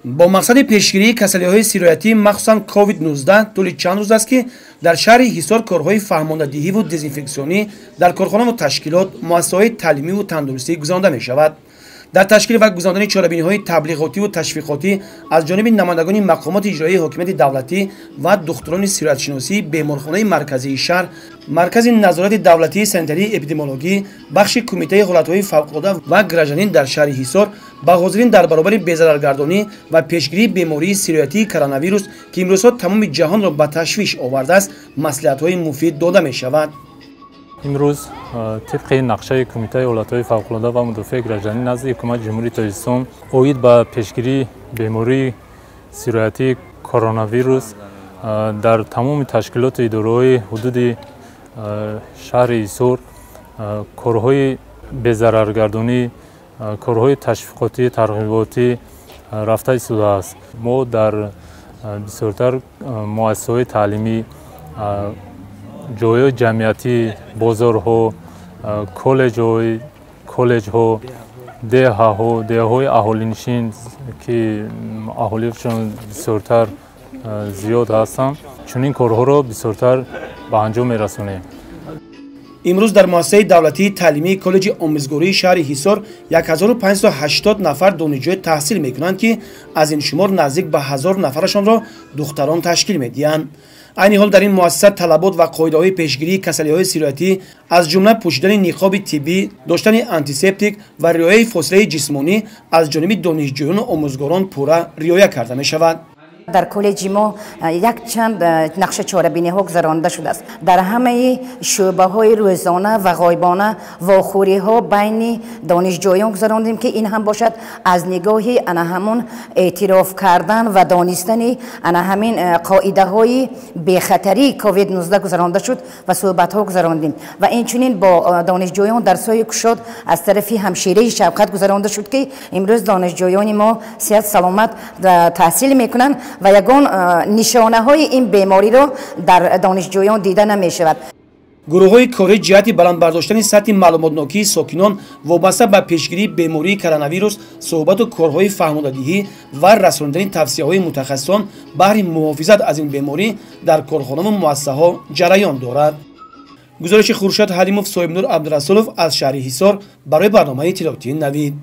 Бо мақсади пешгирии касалиҳои сироятӣ, махсусан COVID-19, тӯли чанд рӯз аст, ки дар шаҳри Ҳисор корҳои фаҳмондадиҳиву дезинфексионӣ дар корхонаву ташкилот, муассисаҳои таълимиву тандурустӣ гузаронда мешавад. Дар ташкил ва гузарондани чорабиниҳои таблиғотиву ташвиқотӣ аз ҷониби намояндагони мақомоти иҷроии ҳокимияти давлатӣ ва духтурони сироятшиносии беморхонаи марказии шаҳр, Маркази назорати давлатии санитарии эпидемиологӣ, бахши Кумитаи ҳолатҳои фавқулода ва гражданин дар шаҳри Ҳисор ба ҳозирин дар баробари безараргардонӣ ва пешгирии бемории сироятии коронавирус, ки имрӯзҳо тамоми ҷаҳонро ба ташвиш овардааст, маслиҳатҳои муфид дода мешавад. Имрӯз тибқи нақшаи Кумитаи ҳолатҳои фавқулода ва мудофиаи гражданӣ назди Ҳукумати Ҷумҳурии Тоҷикистон оид ба пешгирии бемории сироятии коронавирус дар тамоми ташкилоту идораҳои ҳудуди шаҳри Ҳисор корҳои безараргардонӣ, корҳои ташвиқотӣ, тарғиботӣ рафта истодааст. Мо дар бисёртар муассисаҳои таълимӣ, ҷойҳои ҷамъиятӣ, бозорҳо, коллеҷҳо, деҳаҳо, деҳаҳои аҳолинишин, ки аҳолиашон бисёртар зиёд ҳастанд, чунин корҳоро бисёртар ба анҷом мерасонем. Имрӯз дар муассисаи давлатии таълимии коллеҷи омӯзгории шаҳри Ҳисор 1580 нафар донишҷӯ таҳсил мекунанд, ки аз ин шумор наздик ба 1000 нафарашонро духтарон ташкил медиҳанд. Айни ҳол дар ин муассиса талабот ва қоидаҳои пешгирии касалиҳои сироятӣ, аз ҷумла пӯшидани ниқоби тиббӣ, доштани антисептик ва риояи фосилаи ҷисмонӣ аз ҷониби донишҷӯёну омӯзгорон пурра риоя карда мешавад. Дар коллеҷи мо якчанд нақша чорабиниҳо гузаронида шудааст. Дар ҳамаи шӯъбаҳои рӯзона ва ғоибона вохӯриҳо байни донишҷӯён гузарондем, ки ин ҳам бошад аз нигоҳи ана ҳамун эътироф кардан ва донистани ана ҳамин қоидаҳои бехатарии COVID-19 гузаронда шуд ва суҳбатҳо гузарондем. Ва инчунин бо донишҷӯён дарсҳои кушод аз тарафи ҳамшираи шавқат гузаронда шуд, ки имрӯз донишҷӯёни мо сиҳат саломат таҳсил мекунанд ва ягон нишонаҳои ин бемориро дар донишҷӯён дида намешавад. Гурӯҳҳои корӣ ҷиҳати баланд бардоштани сатҳи маълумотнокии сокинон вобаста ба пешгирии бемории коронавирус, суҳбату корҳои фаҳмодадиҳӣ ва расонидани тавсияҳои мутахассисон баҳри муҳофизат аз ин беморӣ дар корхонаву муассисаҳо ҷараён дорад. Гузориши Хуршед Ҳалимов, Соҳибнур Абдурасулов аз шаҳри Ҳисор барои барномаи иттилоотии Навид.